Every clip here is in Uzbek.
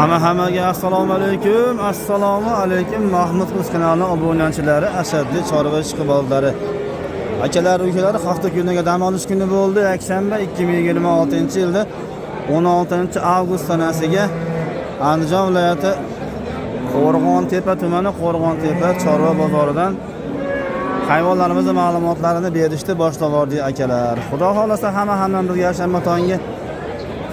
Hammaga assalomu alaykum. Assalomu alaykum Mahmud Uz kanalining obunachilari, ashaddiy chorva ishqibozlari. Akalar, ukalar, hafta kuniga dam olish kuni bo'ldi. Yakshanba 2026-yilda 16-avgust sanasiga Andijon viloyati Qo'rg'ontepa tumani Qo'rg'ontepa chorva bozoridan hayvonlarimizni ma'lumotlarini berishni boshlavordik akalar. Xudo xolasa hammamizga yakshanba tongi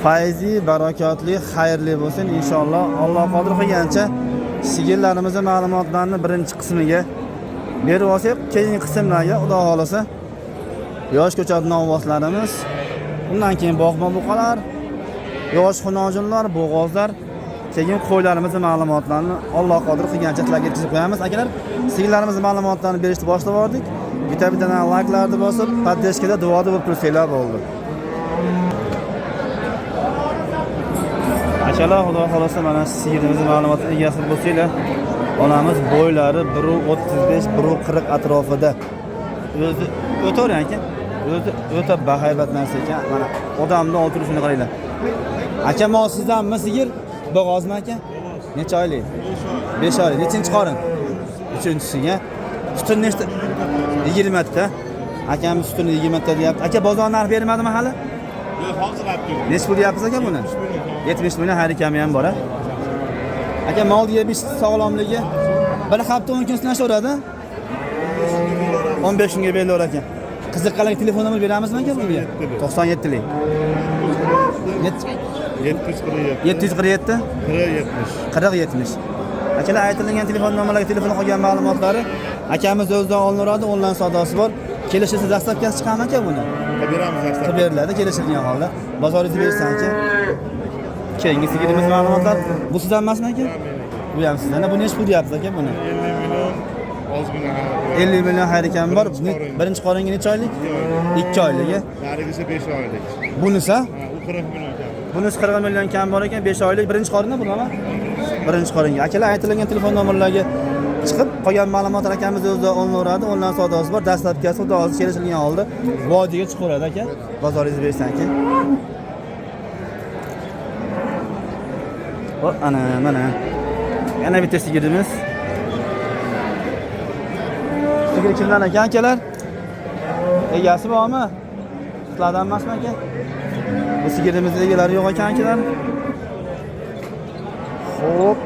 fayzi, barakotli, xayrli bo'lsin inshaalloh. Alloh qodir qilgancha sigirlarimizni ma'lumotlarini birinchi qismiga berib olsak, keyingi qismlarga Xudo xolasa yosh ko'chat novvoslarimiz, undan keyin bog'ma buqalar, yosh xunojinlar, bo'g'ozlar, keyin qo'ylarimizni ma'lumotlarini Alloh qodir qilgancha sizlarga yetkazib qo'yamiz. Akalar, sigirlarimizni ma'lumotlarini berishni boshlab yubordik. Bitta-bittadan layklarni bosib, поддержка da duoda bo'lib tursanglar bo'ldi. Akalar, Xudo xolasa mana sigirimizni ma'lumoti egasi bo'lsanglar, onamiz bo'ylari 1.35, 1.40 atrofida. O'zi o'tavering aka. O'zi o'ta bahaybat narsa ekan. Mana odamni o'tirishini qaranglar. Aka, mol sizdanmi sigir? Bo'g'ozmi aka? Necha oylik? 5 oylik. Nechinchi qorin? Uchinchisiga. Sutini nechta? 20 ta. Akamiz sutini 20 ta deyapti. Aka, bozor narxi bermadimi hali? Yo'q, hozir olib keldim. Necha pul deyapsiz aka buni? 70 million xayri kami ham bor a. Aka, mol yeyish sog'lomligi bir hafta 10 kun sinashaveradi. 15 kunga berilaver ekan. Qiziqqanlarga telefon nomer beramizmi aka bunga? 97lik. 747 747 40 70. 40 70. Akalar, aytilgan telefon nomerlarga telefon qolgan ma'lumotlari akamiz o'zidan olinaveradi, onlayn savdosi bor. Kelishilsa dastlabkasi chiqadimi aka buni? Beramiz dastlab. Qilib beriladi kelishilgan holda. Bozoringizni bersin aka. Keyingi sigirimiz ma'lumotlar. Bu sizdan emasmi aka? Bu ham sizdan. Bu nechi pul deyapsiz aka buni? 50 million ozgina. 50 million xayri kami bor. Birinchi qoringa. Birinchi qoringa necha oylik? 2 oylik. Narigisi 5 oylik. Bunisi? Ha, u 40 million kam. Bunisi 40 million kam bor ekan, 5 oylik. Birinchi qorinda bu nima? Birinchi qoringa. Akalar, aytilgan telefon nomerlarga chiqib qolgan ma'lumotlar akamiz o'zidan olinaveradi, onlayn savdosi bor. Dastlabkisi xudo xohlasa kelishilgan holda vodiyga chiqaveradi aka. Bozoringizni bersin aka. Hop, ana mana. Yana bitta sigirimiz. Sigir kimdan ekan akalar? Egasi bormi? Sizlardan emasmi aka? Bu sigirimizni egalari yo'q ekan akalar. Xo'p.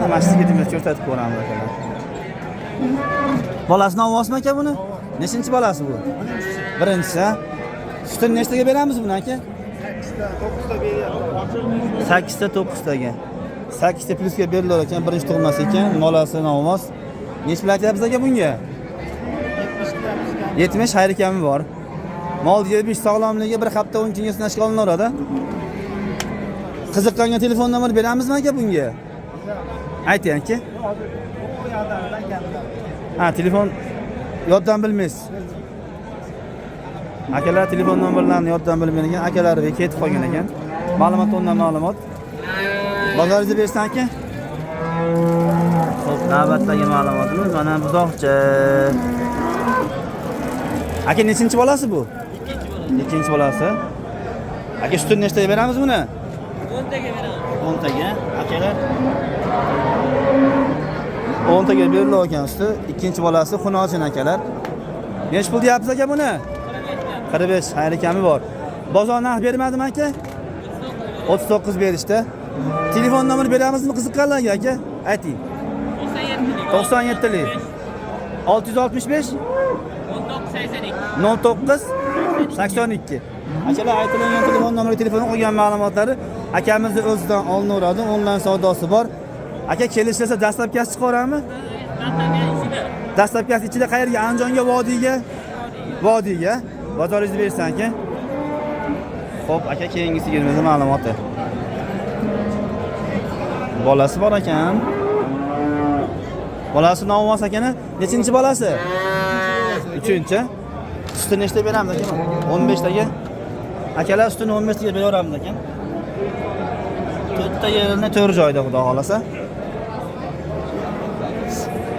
Mana shu sigirimizni ko'rsatib ko'ramiz akalar. Bolasini ovozmi aka buni? Nechinchi bolasi bu? Birinchisi. Ha? Sutini nechtaga beramiz buni aka? 8 ta 9 taga. 8 ta plyusga berilar ekan, birinchi tug'masi ekan, bolasi novoz. Necha pul aytyapsiz aka bunga? 70 xayri kami bor. Mol yeyish sog'lomligi bir hafta 10 kunga sinashga olinaveradi. Qiziqqanga telefon nomer beramizmi aka bunga? Ayting aka. Ha, telefon yoddan bilmaysiz. Akalar telefon nomerlarini yoddan bilmaydigan akalari ketib qolgan ekan. Ma'lumot o'ndan ma'lumot. Bozoringizni bersin aka. Xo'p, navbatdagi ma'lumotimiz mana buzoqcha. Aka, nechinchi bolasi bu? Ikkinchi bolasi. Aka, sutini nechtaga beramiz buni? 10 taga beramiz. 10 taga. Akalar 10 taga berilar ekan suti. Ikkinchi bolasi xunojin akalar. Nechi pul deyapsiz aka buni? 45, xayri kami bor. Bozor narx bermadimi aka? 39 berishdi. Telefon nomer beramizmi qiziqqanlarga aka? Ayting. 97lik. 97lik. 665 19 82. 09 82. Akalar, aytilgan telefon nomeriga telefon qolgan ma'lumotlari akamizni o'zidan olinaveradi. Onlayn savdosi bor. Aka, kelishilsa dastlabkasi chiqaverami? Dastlabki ichida. Dastlabkasi ichida qayerga? Andijonga, vodiyga? Vodiyga. Bozoringizni bersin aka. Xo'p, aka, keyingi sigirimizni ma'lumoti. Bolasi bor ekan. Bolasi novvos ekan. Nechinchi bolasi? Uchinchi. Sutini nechta beramiz aka? 15 taga. Akalar, sutini 15 taga beraveramiz ekan. To'rtta yerini to'rt joyda xudo xolasa.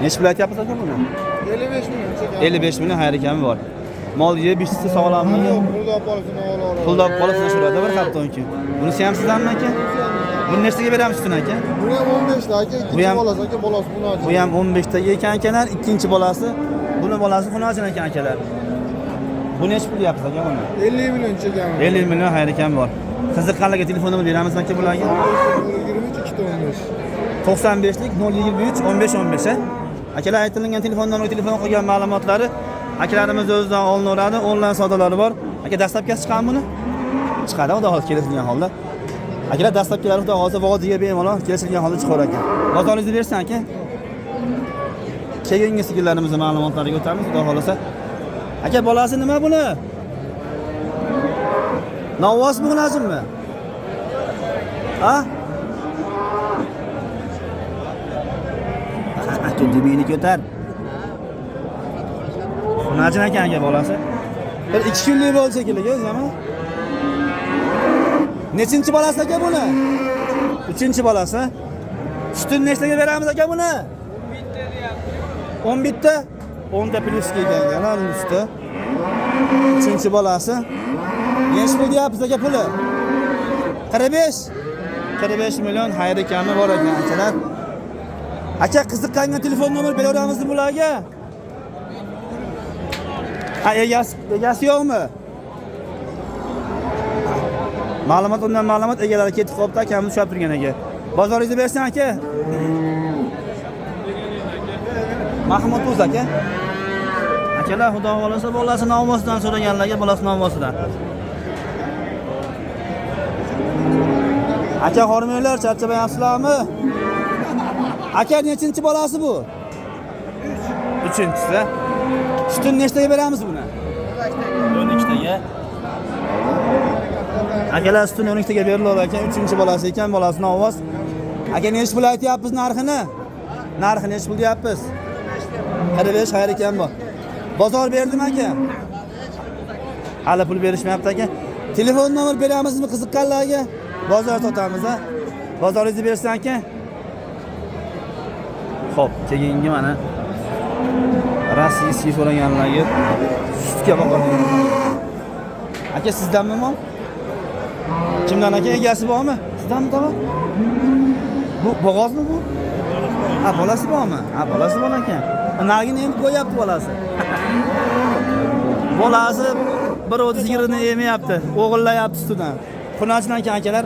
Necha pul aytyapsiz aka buni? 55 million. 55 million xayri kami bor. Mol yeb ichsa sog'lomligi. Yo'q, pulni olib qolib olaveradi. Pulni olib qolib sinashaveradi bir hafta 10 kun. Bunisi ham sizdanmi aka? Buni nechtaga beramiz sutini aka? Buni ham 15 ta aka, Bu ikkinchi ham- bolasi aka, bolasi xunachi. Bu ham 15 taga ekan akalar, ikkinchi bolasi. Buni bolasi xunajin ekan akalar. Bu nechi pul deyapsiz aka buni? 50 million chekamiz. 50 million xayr ekan bor. Qiziqqanlarga telefonini beramiz aka bularga. 23 215. 95lik 023 15 15 a. Akalar aytilgan telefon nomeriga telefon qilgan ma'lumotlari akalarimiz o'zidan olinaveradi. Onlayn savdolari bor. Aka dastlabkasi chiqadimi buni? Chiqadi, xudo xohlasa kelishilgan holda. Akalar dastlabkilari xudo xohlasa vodiyga bemalol kelishilgan holda chiqar ekan. Bozoringizni bersin aka. Keyingi sigirlarimizni ma'lumotlariga o'tamiz, xudo xohlasa. Aka bolasi nima buni? Novvosmi, xunajinmi? Ha? Aka dumingni ko'tar. Xunajin ekan aka bolasi. Bir 2 kunlik bo'ldi shekilli o'zi ham. Nechinchi bolasi aka buni? Uchinchi bolasi. Sutini nechtaga beramiz aka buni? 11 ta. 10 ta plyus kelgan yana uning suti. Uchinchi bolasi. Nechi pul deyapsiz aka puli? 45. 45 million xayri kami bor ekan akalar. Aka qiziqqanga telefon nomer beraveramizmi bularga? Ha, egasi yo'qmi? Ma'lumot undan ma'lumot egalari ketib qolibdi, akamiz ushlab turgan aka. Bozoringizni bersin aka. Mahmud o'z aka. Akalar xudo xolasa bolasi nomosidan so'raganlarga bolasi nomosidan. Aka hormanglar, charchamayapsizlarmi? Aka nechinchi bolasi bu? Uchinchisi. Sutini nechtaga beramiz buni? 12 taga. Akalar sutini 12 taga berilar ekan, uchinchi bolasi ekan, bolasini ovoz. Aka nechi pul aytyapmiz narxini? Narxi nechi pul deyapmiz? 45 xayr ekan bu. Bozor berdimi aka? Hali pul berishmayapti aka. Telefon nomer beramizmi qiziqqanlarga? Bozor sotamiz a. Bozoringizni bersin aka. Xo'p, keyingi mana Rossiyskiy so'raganlarga sutga boqadigan. Aka sizdanmi mol? Kimdan aka egasi bormi? Sizdanmi tamom? Bu bo'g'ozmi bu? Ha, bolasi bormi? Ha, bolasi bor ekan. Narigini emib qo'yapti bolasi. Bolasi bir o'zi sigirini emayapti, o'g'illayapti sutidan. Xunachidan ekan akalar.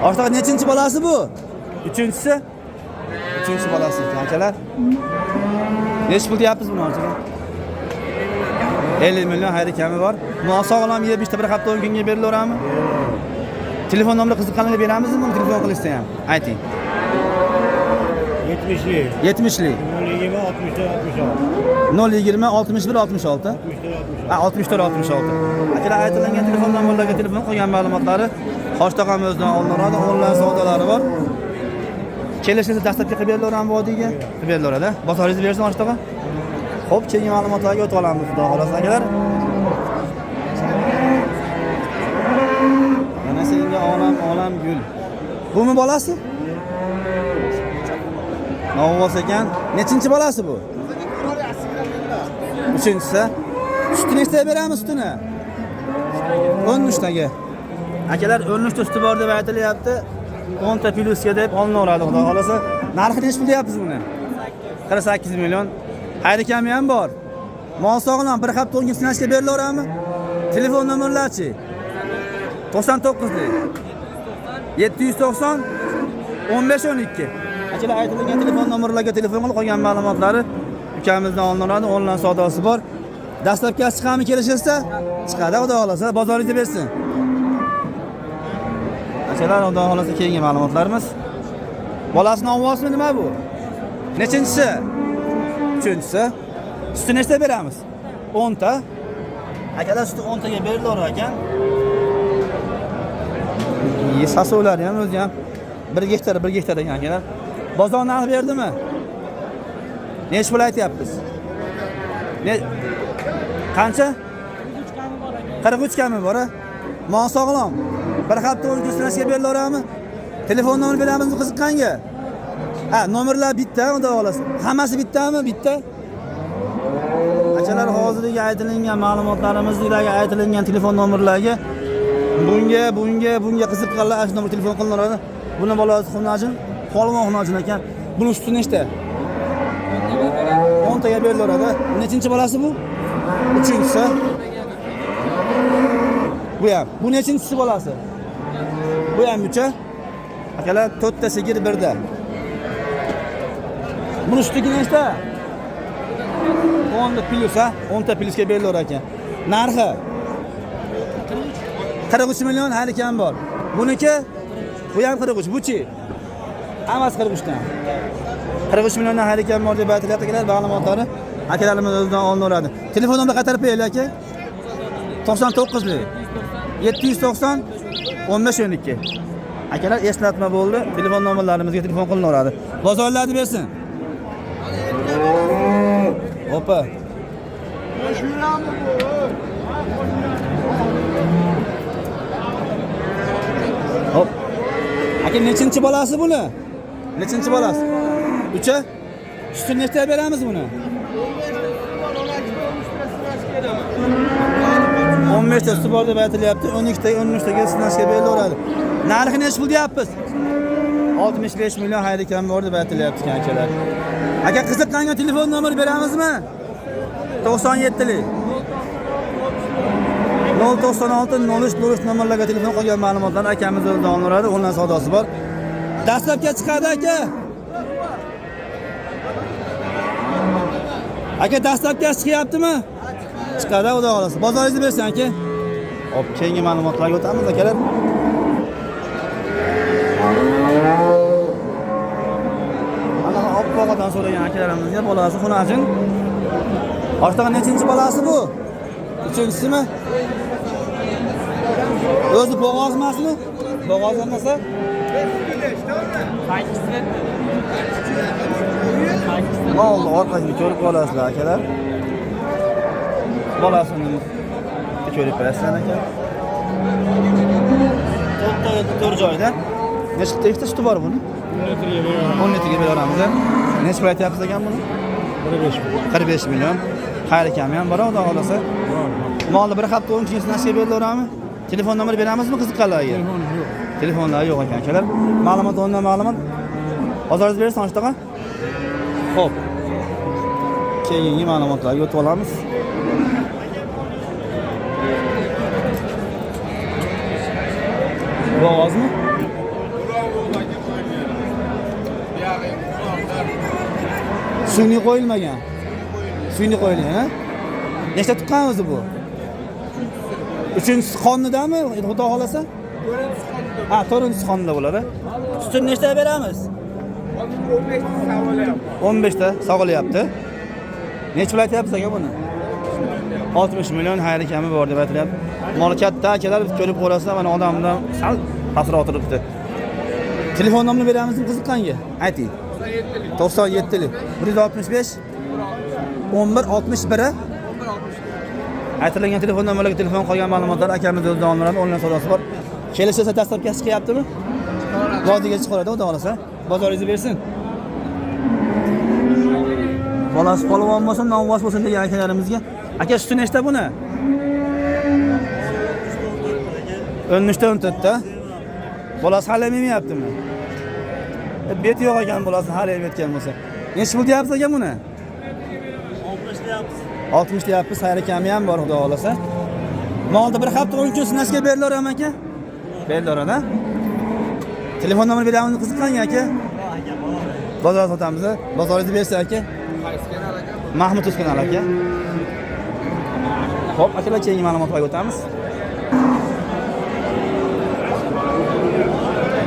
Ortiq nechinchi bolasi bu? Uchinchisi? Uchinchi bolasi ekan akalar. Nechi pul deyapmiz buni ortiq? 50 million xayri kami bor. Mol sog'lom yeb ichdi bir hafta 10 kunga berilaverami? Telefon nomeri qiziqqanlarga beramizmi buni telefon qilishsa ham? Ayting. 70'li, 70lik 20, 64, 020 66, 61 66 64, Ha, 64 66. Akalar aytilgan telefon nomerlarga telefon qilgan ma'lumotlari Xosh tog'am o'zidan olinadi, onlayn savdolari bor. Kelishsa dastlabki qilib berilaverami vodiyga? Qilib berilaveradi. Bozoringizni bersin Xosh tog'a. Xo'p, keyingi ma'lumotlarga o'tib olamiz, xudo xohlasa akalar. Mana senga olam olam gul. Bumi bolasi? Novvos ekan. Nechinchi bolasi bu? Uchinchisi. Sutini nechtaga beramiz sutini? 13 taga. Akalar 13 ta suti bor deb aytilyapti. 10 ta plyusga deb olinaveradi xudo xolasa. Narxi nechi pul deyapsiz buni? 48 million. Xayri kami ham bor. Mol sog'lom, bir hafta 10 kun sinashga berilaverami? Telefon nomerlarchi? 99 790 15 12. Akalar aytilgan telefon nomerlarga telefon qilib qolgan ma'lumotlari ukamizdan olinaveradi, onlayn savdosi bor. Dastlabki chiqami kelishilsa? Chiqadi, xudo xolasa, bozoringizni bersin. Akalar, xudo xolasa keyingi ma'lumotlarimiz. Bolasini ovozmi nima bu? Nechinchisi? Uchinchisi. Sutini nechta beramiz? 10 ta. Akalar suti 10 taga berilaverar ekan. Sasovlari ham o'zi ham 1 gektar, 1 gektar ekan akalar. Bozor narxi berdimi? Nechi pul aytyapmiz? Ne qancha? 43 kami bor a? Mol sog'lom. Bir hafta 10 kun sinashga berilaverami? Telefon nomerini beramizmi qiziqqanga? Ha, nomerlar bitta, xudo xohlasa. Hammasi bittami? Bitta. Akalar, hozirgi aytilingan ma'lumotlarimizdagi aytilingan telefon nomerlariga bunga, bunga, bunga qiziqqanlar shu nomer telefon qilinadi. Buni bolasi Xunajin, Polvon Xunajin ekan. Buni suti nechta? 10 taga berilaveradi. Nechinchi bolasi bu? Uchinchisi. Bu ham. Bu nechinchisi bolasi? Bu ham ucha. Akalar, 4 ta sigir birda. Buni sutigi nechta? 10 ta plyus, ha? 10 ta plyusga berilaverar ekan. Narxi 43 million hali kam bor. Buniki bu ham 43, buchi? Hammasi 43 dan. 43 milliondan hali kam bor deb aytilyapti akalar, ma'lumotlari akalarimiz o'zidan olinaveradi. Telefon nomerini qaytarib qo'yaylik aka. 99 790 15 12. Akalar, eslatma bo'ldi. Telefon nomerlarimizga telefon qilinaveradi. Bozorlarni bersin. Opa. Hop. Aka, nechinchi bolasi buni? Nechinchi bolasi? Ucha? Sutini nechtaga beramiz buni? 15 ta suti bor deb aytilyapti. 12 taga, 13 taga sinashga berilaveradi. Narxi nechi pul deyapmiz? 65 million xayri kam bor deb aytilyapti ekan akalar. Aka, qiziqqanga telefon nomeri beramizmi? 97lik 096 03 03 nomerlarga telefon qilgan ma'lumotlar akamiz o'zidan olaveradi. Onlayn savdosi bor. Dastlabki chiqadi aka. Aka, dastlabki chiqyaptimi? Chiqadi, xudo xohlasa. Bozoringizni bersin aka. Hop, keyingi ma'lumotlarga o'tamiz akalar. Ana oppoqdan so'ragan akalarimizga bolasi Xunajin. Oshtig'i nechinchi bolasi bu? Uchinchisimi? O'zi bo'g'oz emasmi? Bo'g'oz emasa? Oldi orqasini ko'rib qolasizlar akalar. Bolasini ko'rib qolasizlar aka. To'rtta to'rt joyda. Nechta suti bor buni? 10 litrga beraveramiz. Necha pul aytyapsiz ekan buni? 45 million. Xayr kami ham bor, xudo xohlasa. Molni bir hafta 10 kun sinashga berilaverami? Telefon nomeri beramizmi qiziqqanlarga? Telefon yo'q. Telefonlar yo'q ekan akalar. Ma'lumot o'rnidan ma'lumot. Bozoringiz bersin oshtaqa. Xo'p. Keyingi ma'lumotlarga o'tib olamiz. Bo'g'ozmi? Sun'iy qo'yilmagan. Sun'iy qo'yilgan, ha? Nechta tuqqan o'zi bu? Uchinchisi qonidami? Xudo xohlasa? Ha, to'rtinchisi qonida bo'ladi. Sutini nechtaga beramiz? 15 ta sog'ilyapti. Necha pul aytyapsiz aka buni? 60 million xayri kami bor deb aytilyapti. Mol katta akalar, ko'rib ko'rasizlar, mana odamdan sal pastroq turibdi. Telefon nomerini beramizmi qiziqqanga? Ayting. 97lik 165 11 61. Aytilgan telefon nomerlarga telefon qolgan ma'lumotlar akamiz o'zidan olinadi, onlayn savdosi bor. Kelishsa dastlabki chiqyaptimi? Vodiyga chiqaradi, xudo xohlasa. Bozoringizni bersin. Bolasi polvon bo'lsin, novvos bo'lsin degan akalarimizga. Aka, suti nechta buni? 13 ta 14 ta. Bolasi hali yemayaptimi? Beti yo'q ekan bolasi hali yemayotgan bo'lsa. Necha pul deyapsiz aka buni? 60 deyapmiz. 60 deyapmiz, xayri kami ham bor xudo xohlasa. Molni bir hafta 10 kun sinashga berilaverami aka? Berilaveradi. Telefon nomeri beramizmi qiziqqanga aka? Bozor sotamiz. Bozoringizni bersa aka. Mahmud o'z kanali aka. Xo'p, akalar, keyingi ma'lumotlarga o'tamiz.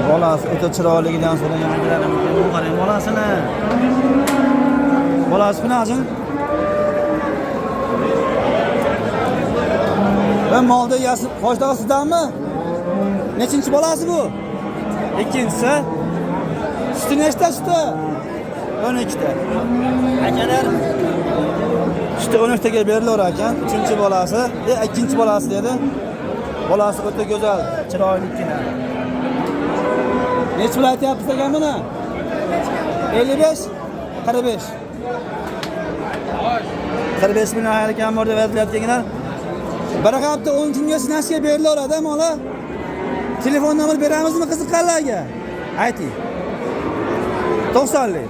Bolasi o'ta chiroyligidan so'ragan akalarimizga bu qarang bolasini. Bolasi Xunajin. Va molda egasi Hoji sizdanmi? Nechinchi bolasi bu? Ikkinchisi. Suti nechta suti? 12 ta. Akalar, suti 13 taga berilaverar ekan. Uchinchi bolasi, ikkinchi bolasi dedi. Bolasi o'ta go'zal, chiroylikkina. Necha pul aytyapsiz ekan buni? 55 45. 45 million xayri kam bor deb aytilyapti. Bir hafta 10 kunga sinashga berilaveradi mola. Telefon nomer beramizmi qiziqqanlarga? Ayting. 90lik.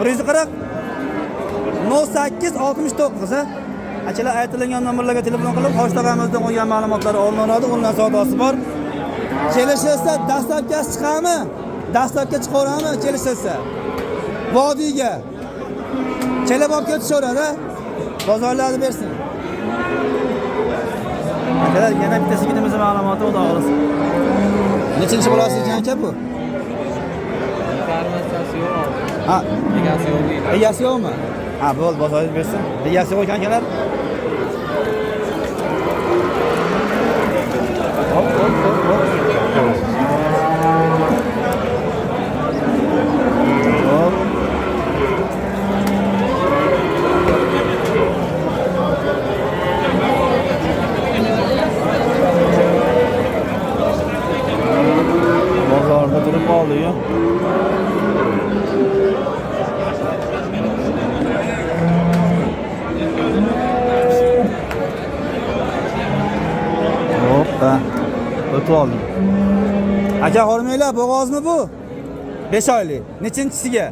140 08 69 ha. Akalar aytilgan nomerlarga telefon qilib, Hosh tog'amizdan qo'ygan ma'lumotlar olinadi, undan savdosi bor. Kelishilsa dastlabkasi chiqami? Dastlabki chiqaverami kelishilsa? Vodiyga. Kelib olib ketishaveradi. Bozorlarni bersin. Akalar yana bitta sigirimizni ma'lumoti xudo xohlasa. Nechinchi bolasi ekan aka bu? Farmasiyasi yo'q. Ha, Egasi yo'q deydi. egasi yo'qmi? Ha, bo'ldi, bozoringiz bersin. Egasi yo'q ekan akalar. Hop, hop, hop, hop. Hop. Bozorda turib qoldi-yu. Hoppa. O'tib oldim. Aka hormanglar, bo'g'ozmi bu? 5 oylik. Nechinchisiga?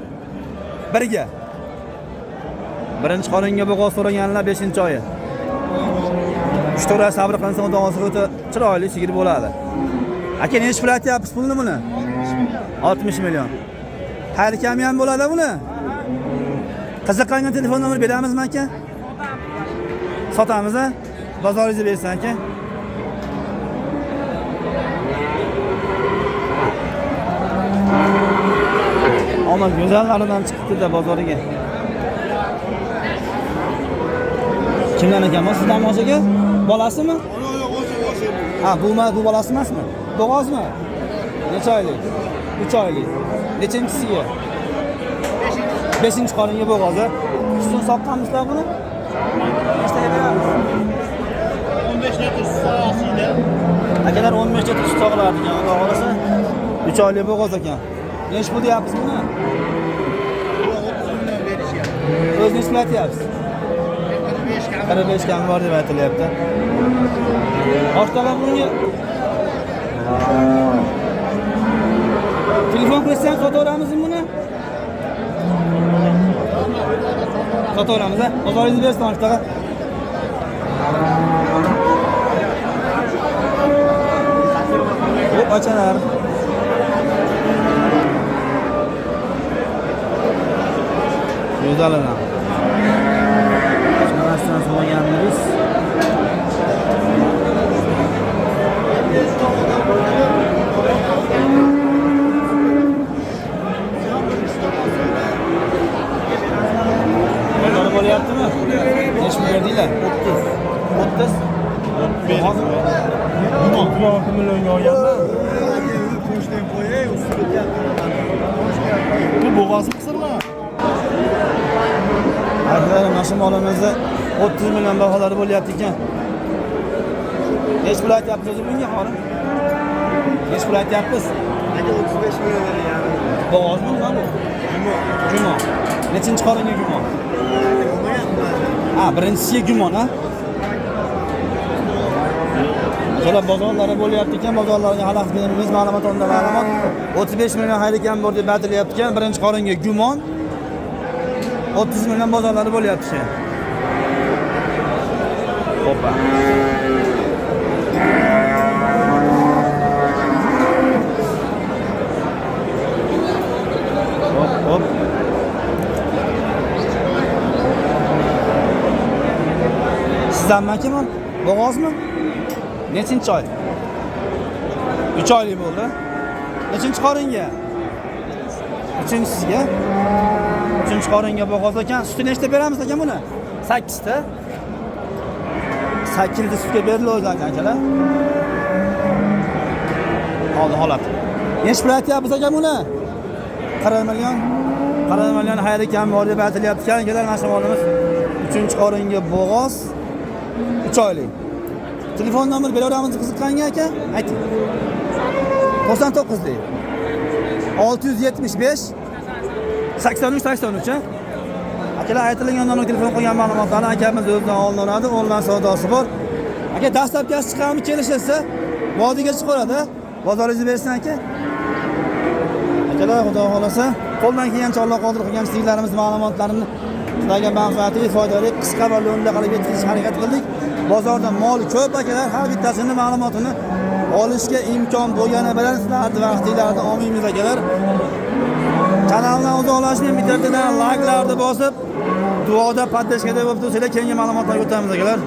Birga. Birinchi qoringa bo'g'oz so'raganlar 5-oyi. 3-4 oy sabr qilinsa, xudo xohlasa o'ta chiroyli sigir bo'ladi. Aka, nechi pul aytyapsiz pulni buni? 60 million. Xayr kami ham bo'ladi buni? Qiziqqanga telefon nomer beramizmi aka? Sotamiz a? Bozoringizni bersin aka. Ona go'zallaridan chiqibdi-da bozoriga. Kimdan ekan bu? Sizdanmi aka? Bolasimi? Ha, bu bu bolasi emasmi? Bo'g'ozmi? Necha oylik? 3 oylik. Nechinchisiga? 5-qoringa bo'g'oz. Sutini soqqanmisizlar buni? Nechtaga beramiz? 15 litr sut sog'asiydi. Akalar 15 litr sut sog'iladi ekan, xudo xohlasa. 3 oylik bo'g'oz ekan. Nechi pul deyapsiz buni? Bu 30 million berishgan. O'zi nechi pul aytyapsiz? 45 kam. 45 kam bor deb aytilyapti. Osh tog'a bunga telefon qilsa ham sotaveramizmi buni? Sotaveramiz a? Bozoringizni bersin osh tog'a. Hop, akalar. Go'zalidan. Shundan so'raganmiz. Bozor bo'lyaptimi? Necha pul berdinglar? 30. 30? Hozir 16 millionga olganman. Bu bo'g'ozi qisirmi? Akalar, mana shu molimizni 30 million baholari bo'lyapti ekan. Necha pul aytyapsiz o'zi bunga xonim? Necha pul aytyapsiz? Aka 35 million yani. Bo'g'ozmi nima bu? Juma. Gumon. Nechinchi qoringa gumon? Ha, birinchisiga gumon, ha? Akalar bozorlari bo'lyapti ekan, bozorlarga xalaqit beramiz, ma'lumot o'rnida ma'lumot. 35 million xayr ekan bor deb aytilyapti ekan, birinchi qoringa gumon. 30 million bozorlari bo'lyapti ekan. Hoppa. Hop, hop. Sizdanmi aka bu? Bo'g'ozmi? Nechinchi oy? 3 oylik bo'ldi. Nechinchi qoringa? Uchinchisiga. Uchinchi qoringa bo'g'oz ekan. Suti nechta beramiz aka buni? 8 ta. 8 litr sutga beriladi ekan akalar. Hozir holat. Necha pul aytyapmiz aka buni? 40 million. 40 million xayr ekan bor deb aytilyapti ekan akalar, mana shu molimiz. Uchinchi qoringa bo'g'oz 3 oylik. Telefon nomer beraveramiz qiziqqanga aka? Ayting. 99 lik. 675 83 83 a? Akalar, aytilgan nomer telefon qilgan ma'lumotlarni akamiz o'zidan olinadi, onlayn savdosi bor. Aka, dastlabkisi chiqadimi, kelishilsa, vodiyga chiqaveradi. Bozoringizni bersin aka. Akalar, xudo xolasa, qo'ldan kelgancha Alloh qodir qilgan sizlarimiz ma'lumotlarini sizlarga manfaatli, foydali, qisqa va lo'nda qilib yetkazishga harakat qildik. Bozorda mol ko'p akalar, har bittasini ma'lumotini olishga imkon bo'lgani bilan sizlarni vaqtinglarni olmaymiz akalar. Kanaldan uzoqlashmang, bitta-bittadan layklarni bosib, duoda поддержка da bo'lib tursanglar, keyingi ma'lumotlarga o'tamiz akalar.